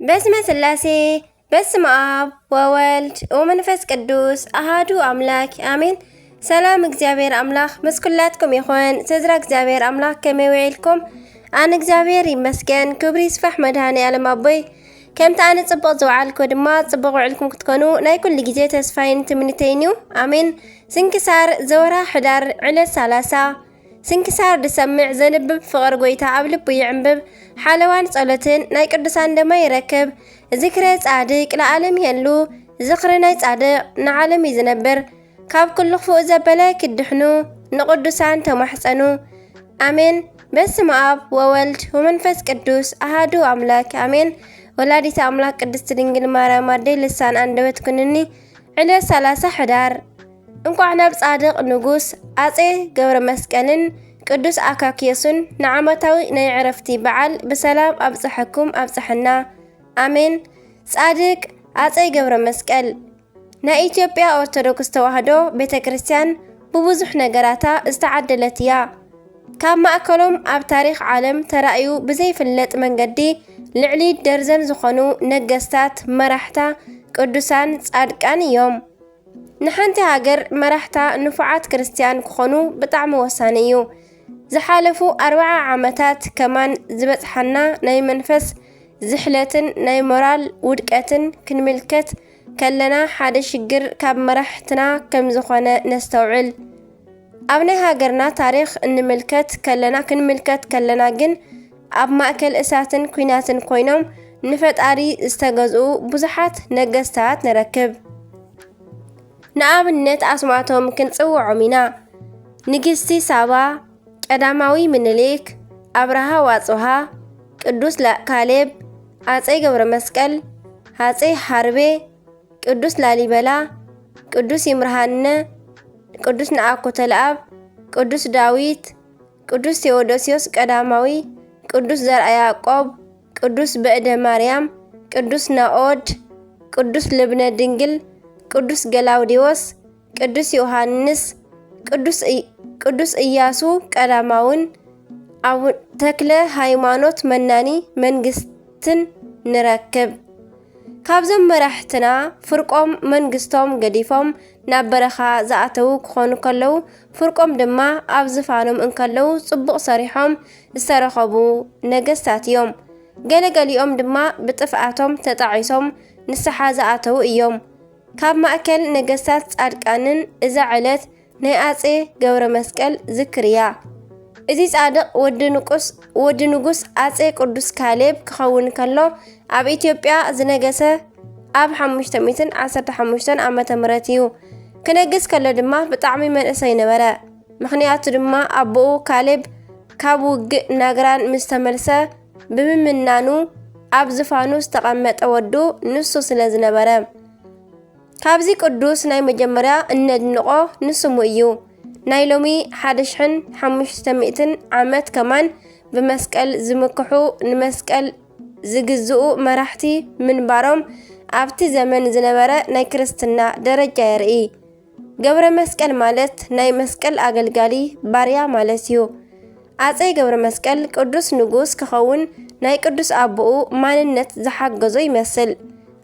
በስመ ስላሴ፣ በስመ አብ ወወልድ ወመንፈስ ቅዱስ አሃዱ አምላክ አሜን። ሰላም እግዚኣብሔር አምላክ ምስ ኩላትኩም ይኹን። ስድራ እግዚኣብሔር አምላክ ከመይ ውዒልኩም? ኣነ እግዚኣብሔር ይመስገን፣ ክብሪ ይስፋሕ መድኃኔ ዓለም ኣቦይ። ከምቲ ኣነ ጽቡቕ ዝወዓልኩ ድማ ጽቡቕ ውዕልኩም ክትኮኑ ናይ ኩሉ ግዜ ተስፋይን ትምኒተይን እዩ። ኣሜን። ስንክሳር ዘወርሃ ሕዳር ዕለት ሰላሳ። ስንክሳር ዝሰምዕ ዘንብብ ፍቕሪ ጐይታ ኣብ ልቡ ይዕንብብ፣ ሓለዋን ጸሎትን ናይ ቅዱሳን ደማ ይረክብ። ዝክረ ጻድቅ ለዓለም ይሄሉ፣ ዝኽሪ ናይ ጻድቅ ንዓለም እዩ ዝነብር። ካብ ኩሉ ክፉእ ዘበለ ክድሕኑ ንቅዱሳን ተማሕጸኑ። ኣሜን። በስመ አብ ወወልድ ወመንፈስ ቅዱስ አሃዱ አምላክ አሜን። ወላዲተ አምላክ ቅድስት ድንግል ማርያም አደይ ልሳን አንደበት ኩንኒ። ዕለት ሰላሳ ሕዳር። እንኳዕ ናብ ጻድቕ ንጉስ ኣጼ ገብረ መስቀልን ቅዱስ ኣካክዮስን ንዓመታዊ ናይ ዕረፍቲ በዓል ብሰላም ኣብጽሐኩም ኣብጽሐና። ኣሜን። ጻድቅ ኣጼ ገብረ መስቀል ናይ ኢትዮጵያ ኦርቶዶክስ ተዋህዶ ቤተ ክርስቲያን ብብዙሕ ነገራታ ዝተዓደለት እያ። ካብ ማእከሎም ኣብ ታሪኽ ዓለም ተራእዩ ብዘይፍለጥ መንገዲ ልዕሊ ደርዘን ዝኾኑ ነገስታት፣ መራሕታ፣ ቅዱሳን፣ ጻድቃን እዮም። ንሓንቲ ሃገር መራሕታ ንፉዓት ክርስቲያን ክኾኑ ብጣዕሚ ወሳኒ እዩ። ዝሓለፉ ኣርብዓ ዓመታት ከማን ዝበጽሓና ናይ መንፈስ ዝሕለትን ናይ ሞራል ውድቀትን ክንምልከት ከለና ሓደ ሽግር ካብ መራሕትና ከም ዝኾነ ነስተውዕል። ኣብ ናይ ሃገርና ታሪኽ እንምልከት ከለና፣ ክንምልከት ከለና ግን ኣብ ማእከል እሳትን ኲናትን ኮይኖም ንፈጣሪ ዝተገዝኡ ብዙሓት ነገስታት ንረክብ። ንኣብነት ኣስማቶም ክንጽውዖም ኢና። ንግስቲ ሳባ፣ ቀዳማዊ ምኒልክ፣ ኣብርሃ ዋጽሃ፣ ቅዱስ ላ-፣ ካሌብ፣ ኣጼ ገብረ መስቀል፣ ኣጼ ሃርቤ፣ ቅዱስ ላሊበላ፣ ቅዱስ ይምርሃነ፣ ቅዱስ ነኣኩቶ ለኣብ፣ ቅዱስ ዳዊት፣ ቅዱስ ቴዎዶስዮስ ቀዳማዊ፣ ቅዱስ ዘርኣ ያዕቆብ፣ ቅዱስ በእደ ማርያም፣ ቅዱስ ናኦድ፣ ቅዱስ ልብነ ድንግል፣ ቅዱስ ገላውዴዎስ፣ ቅዱስ ዮሃንስ፣ ቅዱስ እይ-፣ ቅዱስ ኢያሱ ቀዳማውን፣ ኣቡ-፣ ተክለ ሃይማኖት መናኒ መንግስትን ንረክብ። ካብዞም መራሕትና ፍርቆም መንግስቶም ገዲፎም ናብ በረኻ ዝኣተዉ ክኾኑ ከለዉ፣ ፍርቆም ድማ ኣብ ዝፋኖም እንከለዉ ጽቡቕ ሰሪሖም ዝተረኸቡ ነገስታት እዮም። ገለገሊኦም ድማ ብጥፍኣቶም ተጣዒሶም ንስሓ ዝኣተዉ እዮም። ካብ ማእከል ነገስታት ጻድቃንን እዛ ዕለት ናይ ኣጼ ገብረ መስቀል ዝክር እያ። እዚ ጻድቕ ወዲ ንቁስ-፣ ወዲ ንጉስ ኣጼ ቅዱስ ካሌብ ክኸውን ከሎ፣ ኣብ ኢትዮጵያ ዝነገሰ ኣብ ሓሙሽተ ሚእትን ዓሰርተ ሓሙሽተን ዓመተ ምህረት እዩ። ክነግስ ከሎ ድማ ብጣዕሚ መንእሰይ ነበረ። ምኽንያቱ ድማ ኣቦኡ ካሌብ ካብ ውግእ ናግራን ምስ ተመልሰ ብምምናኑ፣ ኣብ ዝፋኑ ዝተቐመጠ ወዱ ንሱ ስለ ዝነበረ። ካብዚ ቅዱስ ናይ መጀመርያ እነድንቖ ንስሙ እዩ። ናይ ሎሚ ሓደ ሽሕን ሓሙሽተ ሚእትን ዓመት ከማን ብመስቀል ዝምክሑ፣ ንመስቀል ዝግዝኡ መራሕቲ ምንባሮም ኣብቲ ዘመን ዝነበረ ናይ ክርስትና ደረጃ የርኢ። ገብረ መስቀል ማለት ናይ መስቀል ኣገልጋሊ፣ ባርያ ማለት እዩ። ኣጼ ገብረ መስቀል ቅዱስ ንጉስ ክኸውን ናይ ቅዱስ ኣቦኡ ማንነት ዝሓገዞ ይመስል።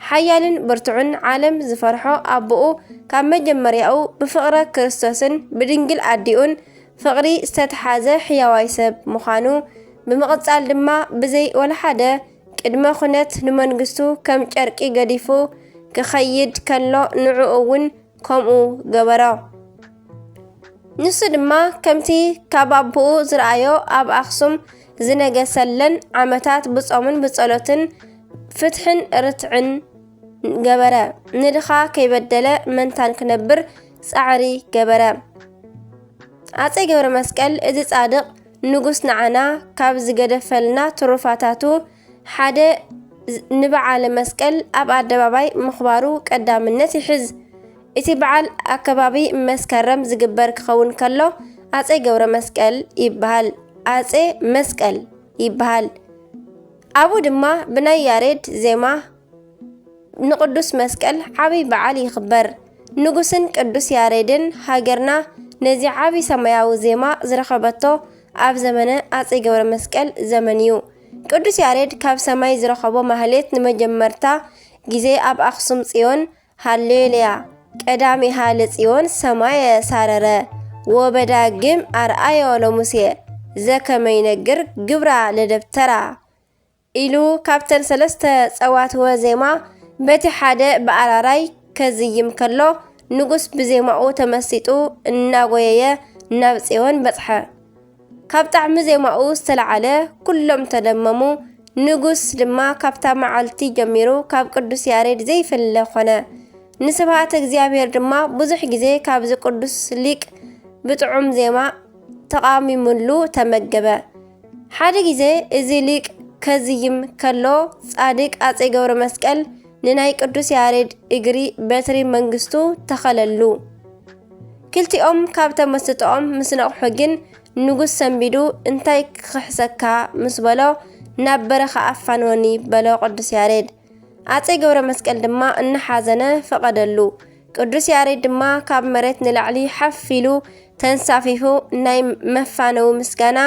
ሓያልን ብርቱዕን ዓለም ዝፈርሖ ኣቦኡ ካብ መጀመርያኡ ብፍቕረ ክርስቶስን ብድንግል ኣዲኡን ፍቕሪ ዝተተሓዘ ሕያዋይ ሰብ ምዃኑ፣ ብምቕጻል ድማ ብዘይ ወላ ሓደ ቅድመ ኩነት ንመንግስቱ ከም ጨርቂ ገዲፉ ክኸይድ ከሎ ንዕኡ እውን ከምኡ ገበሮ። ንሱ ድማ ከምቲ ካብ ኣቦኡ ዝረኣዮ ኣብ ኣኽሱም ዝነገሰለን ዓመታት ብጾምን ብጸሎትን ፍትሕን ርትዕን ገበረ። ንድኻ ከይበደለ መንታን ክነብር ጻዕሪ ገበረ። ኣጼ ገብረ መስቀል እዚ ጻድቕ ንጉስ ንዓና ካብ ዝገደፈልና ትሩፋታቱ ሓደ ዝ-፣ ንበዓለ መስቀል ኣብ ኣደባባይ ምኽባሩ ቀዳምነት ይሕዝ። እቲ በዓል ኣከባቢ መስከረም ዝግበር ክኸውን ከሎ ኣጼ ገብረ መስቀል ይበሃል። ኣጼ መስቀል ይበሃል። ኣብኡ ድማ ብናይ ያሬድ ዜማ ንቅዱስ መስቀል ዓብይ በዓል ይኽበር። ንጉስን ቅዱስ ያሬድን ሃገርና ነዚ ዓብይ ሰማያዊ ዜማ ዝረኸበቶ ኣብ ዘመነ ኣጼ ገብረ መስቀል ዘመን እዩ። ቅዱስ ያሬድ ካብ ሰማይ ዝረኸቦ ማህሌት ንመጀመርታ ግዜ ኣብ ኣኽሱም ጽዮን ሃሌሉያ ቀዳሚሃ ለጽዮን ሰማየ ሳረረ ወበዳግም ኣርኣዮ ለሙሴ ዘከመ ይነግር ግብራ ለደብተራ ኢሉ ካብተን ሰለስተ ጸዋትወ ዜማ በቲ ሓደ ብኣራራይ ከዝይም ከሎ፣ ንጉስ ብዜማኡ ተመሲጡ እናጎየየ ናብ ጽዮን በጽሐ። ካብ ጣዕሚ ዜማኡ ዝተለዓለ ኩሎም ተደመሙ። ንጉስ ድማ ካብታ መዓልቲ ጀሚሩ ካብ ቅዱስ ያሬድ ዘይፍለ ኮነ። ንስብሃት እግዚኣብሔር ድማ ብዙሕ ግዜ ካብዚ ቅዱስ ሊቅ ብጥዑም ዜማ ተቓሚሙሉ ተመገበ። ሓደ ግዜ እዚ ሊቅ ከዝይም ከሎ ጻድቅ ኣጼ ገብረ መስቀል ንናይ ቅዱስ ያሬድ እግሪ በትሪ መንግስቱ ተኸለሉ። ክልቲኦም ካብ ተመስጥኦም ምስ ነቕሑ ግን ንጉስ ሰንቢዱ እንታይ ክኽሕሰካ ምስ በሎ ናብ በረኻ ኣፋንወኒ በሎ ቅዱስ ያሬድ። ኣጼ ገብረ መስቀል ድማ እናሓዘነ ፈቐደሉ። ቅዱስ ያሬድ ድማ ካብ መሬት ንላዕሊ ሓፍ ኢሉ ተንሳፊፉ ናይ መፋነዊ ምስጋና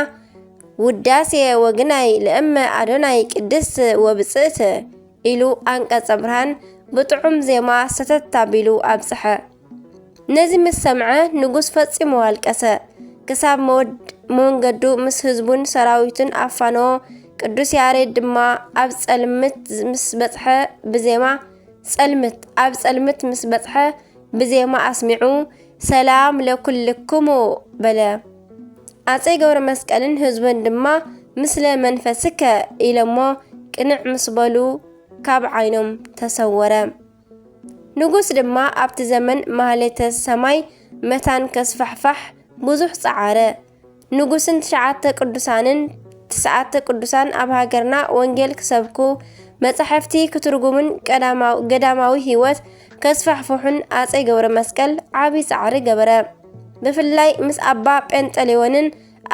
ውዳሴ ወግናይ ለእመ ኣዶናይ ቅድስት ወብጽእት ኢሉ ኣንቀጸ ብርሃን ብጥዑም ዜማ ሰተት ኣቢሉ ኣብጽሐ። ነዚ ምስ ሰምዐ ንጉስ ፈጺሙ ኣልቀሰ። ክሳብ መወድ-፣ መንገዱ ምስ ህዝቡን ሰራዊቱን ኣፋነዎ። ቅዱስ ያሬድ ድማ ኣብ ጸልምት ምስ በጽሐ ብዜማ ጸልምት፣ ኣብ ጸልምት ምስ በጽሐ ብዜማ ኣስሚዑ፣ "ሰላም ለኩልክሙ" በለ። ኣጼ ገብረ መስቀልን ህዝቡን ድማ "ምስለ መንፈስከ" ኢሎሞ ቅንዕ ምስ በሉ ካብ ዓይኖም ተሰወረ። ንጉስ ድማ ኣብቲ ዘመን ማህሌተ ሰማይ መታን ከስፋሕፋሕ ብዙሕ ጸዓረ። ንጉስን ትሽዓተ ቅዱሳንን፣ ትስዓተ ቅዱሳን ኣብ ሃገርና ወንጌል ክሰብኩ፣ መጻሕፍቲ ክትርጉሙን ቀዳማው-፣ ገዳማዊ ህይወት ከስፋሕፍሑን ኣጼ ገብረ መስቀል ዓቢ ጻዕሪ ገበረ። ብፍላይ ምስ ኣባ ጴንጠሌዎንን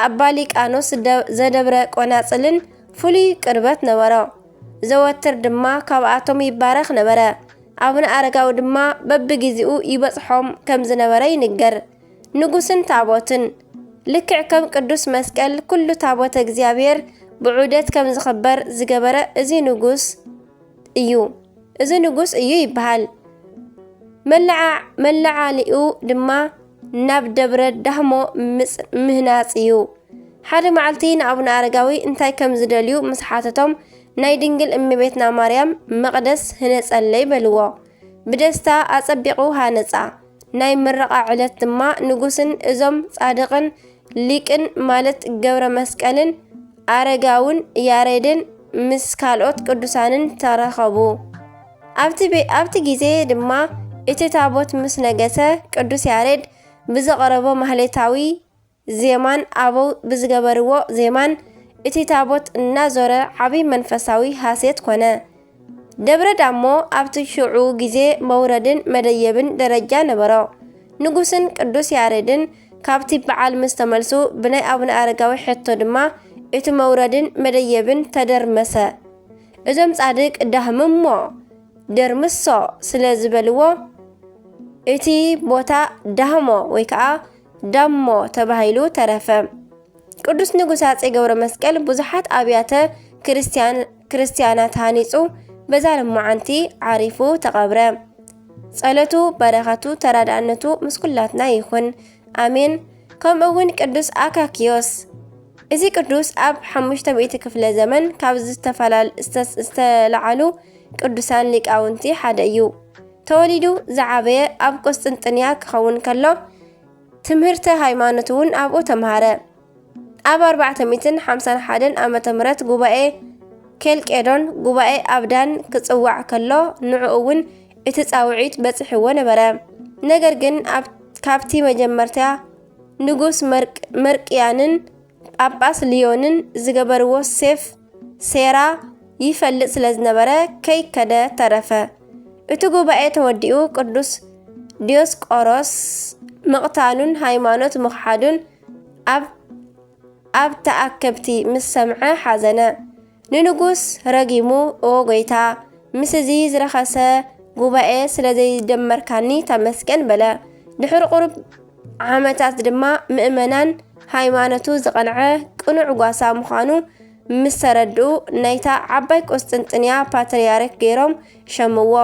ኣባ ሊቃኖስ ደ-፣ ዘደብረ ቆናጽልን ፍሉይ ቅርበት ነበሮ። ዘወትር ድማ ካብኣቶም ይባረኽ ነበረ። ኣቡነ ኣረጋዊ ድማ በብግዜኡ ይበጽሖም ከም ዝነበረ ይንገር። ንጉስን ታቦትን። ልክዕ ከም ቅዱስ መስቀል ኩሉ ታቦተ እግዚኣብሔር ብዑደት ከም ዝኽበር ዝገበረ እዚ ንጉስ እዩ። እዚ ንጉስ እዩ ይበሃል። መለዓ-፣ መለዓሊኡ ድማ ናብ ደብረ ዳህሞ ምጽ-፣ ምህናጽ እዩ። ሓደ መዓልቲ ንኣቡነ ኣረጋዊ እንታይ ከም ዝደልዩ ምስ ሓተቶም፣ "ናይ ድንግል እመቤትና ማርያም መቕደስ ህነጸለይ" በልዎ። ብደስታ ኣጸቢቑ ሃነጻ። ናይ ምረቓ ዕለት ድማ ንጉስን እዞም ጻድቕን ሊቅን ማለት ገብረ መስቀልን ኣረጋውን ያሬድን ምስ ካልኦት ቅዱሳንን ተረኸቡ። ኣብቲ ቤ-፣ ኣብቲ ግዜ ድማ እቲ ታቦት ምስ ነገሰ ቅዱስ ያሬድ ብዘቕረቦ ማህሌታዊ ዜማን ኣበው ብዝገበርዎ ዜማን እቲ ታቦት እናዞረ ዓቢ መንፈሳዊ ሃሴት ኮነ። ደብረ ዳሞ ኣብቲ ሽዑ ግዜ መውረድን መደየብን ደረጃ ነበሮ። ንጉስን ቅዱስ ያሬድን ካብቲ በዓል ምስ ተመልሱ ብናይ ኣቡነ ኣረጋዊ ሕቶ ድማ እቲ መውረድን መደየብን ተደርመሰ። እዞም ጻድቅ ዳህምሞ ደርምሶ ስለ ዝበልዎ እቲ ቦታ ዳህሞ ወይ ከዓ ዳሞ ተባሂሉ ተረፈ። ቅዱስ ንጉስ ኣጼ ገብረ መስቀል ብዙሓት ኣብያተ ክርስቲያን-፣ ክርስቲያናት ሃኒጹ በዛ ልሙዓንቲ ዓሪፉ ተቐብረ። ጸሎቱ፣ በረኸቱ፣ ተራዳእነቱ ምስ ኩላትና ይኹን። ኣሜን። ከምኡ እውን ቅዱስ ኣካኪዮስ። እዚ ቅዱስ ኣብ ሓሙሽተ ሚእቲ ክፍለ ዘመን ካብ ዝተፈላል-፣ ዝተ-፣ ዝተለዓሉ ቅዱሳን ሊቃውንቲ ሓደ እዩ። ተወሊዱ ዝዓበየ ኣብ ቁስጥንጥንያ ክኸውን ከሎ፣ ትምህርተ ሃይማኖት እውን ኣብኡ ተምሃረ። ኣብ ኣርባዕተ ሚእትን ሓምሳን ሓደን ዓመተ ምህረት ጉባኤ ኬልቄዶን፣ ጉባኤ ኣብዳን ክጽዋዕ ከሎ፣ ንዕኡ እውን እቲ ጻውዒት በጺሕዎ ነበረ። ነገር ግን ኣብ፣ ካብቲ መጀመርታ ንጉስ መርቅ-፣ መርቅያንን ጳጳስ ልዮንን ዝገበርዎ ሴፍ ሴራ ይፈልጥ ስለ ዝነበረ ከይከደ ተረፈ። እቲ ጉባኤ ተወዲኡ ቅዱስ ዲዮስቆሮስ ምቕታሉን ሃይማኖት ምኽሓዱን ኣብ፣ ኣብ ተኣከብቲ ምስ ሰምዐ ሓዘነ። ንንጉስ ረጊሙ፣ "ኦ ጐይታ፣ ምስ እዚ ዝረኸሰ ጉባኤ ስለ ዘይደመርካኒ ተመስገን" በለ። ድሕሪ ቁሩብ ዓመታት ድማ ምእመናን ሃይማኖቱ ዝቐንዐ ቅኑዕ ጓሳ ምዃኑ ምስ ተረድኡ፣ ናይታ ዓባይ ቁስጥንጥንያ ፓትርያርክ ገይሮም ሸምዎ።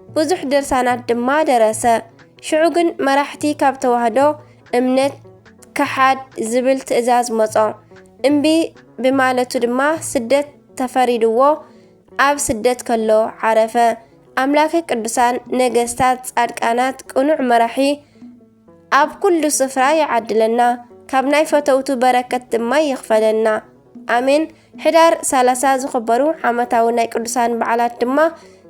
ብዙሕ ድርሳናት ድማ ደረሰ። ሽዑ ግን መራሕቲ ካብ ተዋህዶ እምነት ክሓድ ዝብል ትእዛዝ መጾ። እምቢ ብማለቱ ድማ ስደት ተፈሪድዎ ኣብ ስደት ከሎ ዓረፈ። ኣምላከ ቅዱሳን ነገስታት፣ ጻድቃናት፣ ቅኑዕ መራሒ ኣብ ኩሉ ስፍራ ይዓድለና፣ ካብ ናይ ፈተውቱ በረከት ድማ ይኽፈለና። ኣሜን። ሕዳር ሰላሳ ዝኽበሩ ዓመታዊ ናይ ቅዱሳን በዓላት ድማ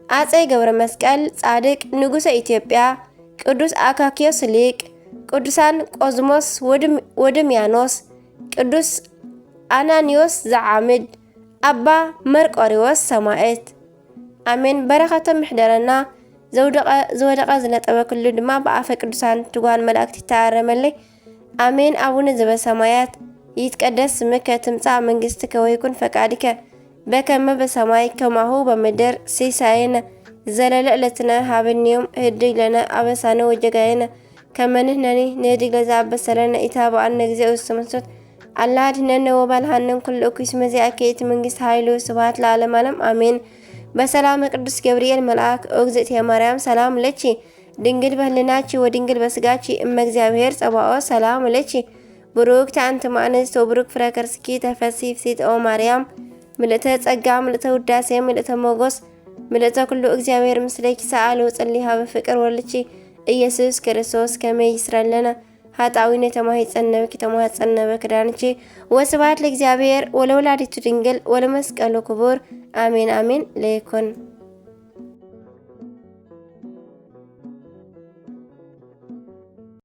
ኣጼ ገብረ መስቀል ጻድቅ ንጉሰ ኢትዮጵያ፣ ቅዱስ ኣካክዮስ ሊቅ፣ ቅዱሳን ቆዝሞስ ወድም-፣ ወድምያኖስ፣ ቅዱስ ኣናንዮስ ዘዓምድ፣ ኣባ መርቆሪዎስ ሰማዕት። ኣሜን። በረኸቶም ይሕደረና። ዘውደቐ፣ ዝወደቐ ዝነጠበ ክሉ ድማ ብኣፈ ቅዱሳን ትጓን መላእክት ይተኣረመለይ። ኣሜን። ኣቡነ ዘበሰማያት፣ ይትቀደስ ስምከ፣ ትምጻእ መንግስትከ፣ ወይኩን ፈቃድከ፣ በከመ በሰማይ ከማሁ በምድር። ሲሳየነ ዘለለ ዕለትነ ሀበነ ዮም፣ ህድግ ለነ አበሳነ ወጌጋየነ፣ ከመ ንሕነኒ ንህድግ ለዘአበሰ ለነ፣ ኢታብአነ እግዚኦ ውስተ መንሱት፣ አላ አድኅነነ ወባልሐነ እምኩሉ እኩይ፣ እስመ ዚአከ ይእቲ መንግስት ኃይሉ ስብሐት ለዓለመ ዓለም፣ አሜን። በሰላመ ቅዱስ ገብርኤል መልአክ፣ ኦ እግዝእትየ ማርያም፣ ሰላም ለኪ፣ ድንግል በህልናኪ ወድንግል በስጋኪ፣ እመ እግዚአብሔር ጸባኦት፣ ሰላም ለኪ፣ ብሩክቲ አንቲ እም አንስት ወብሩክ ፍሬ ከርስኪ፣ ተፈሲ ፍሲት ኦ ማርያም፣ ምልእተ ጸጋ፣ ምልእተ ውዳሴ፣ ምልእተ ሞጎስ፣ ምልእተ ኩሉ፣ እግዚኣብሔር ምስሌኪ፣ ሰአሊ ወጸሊ ሀበ ፍቅር ወልድኪ ኢየሱስ ክርስቶስ፣ ከመ ይስረለነ ኃጣዊነ ተማሂጸነ ብኪ ተማጸነ በክዳንኪ። ወስብሐት ለእግዚአብሔር ወለወላዲቱ ድንግል ወለመስቀሉ ክቡር፣ አሜን አሜን። ለይኩን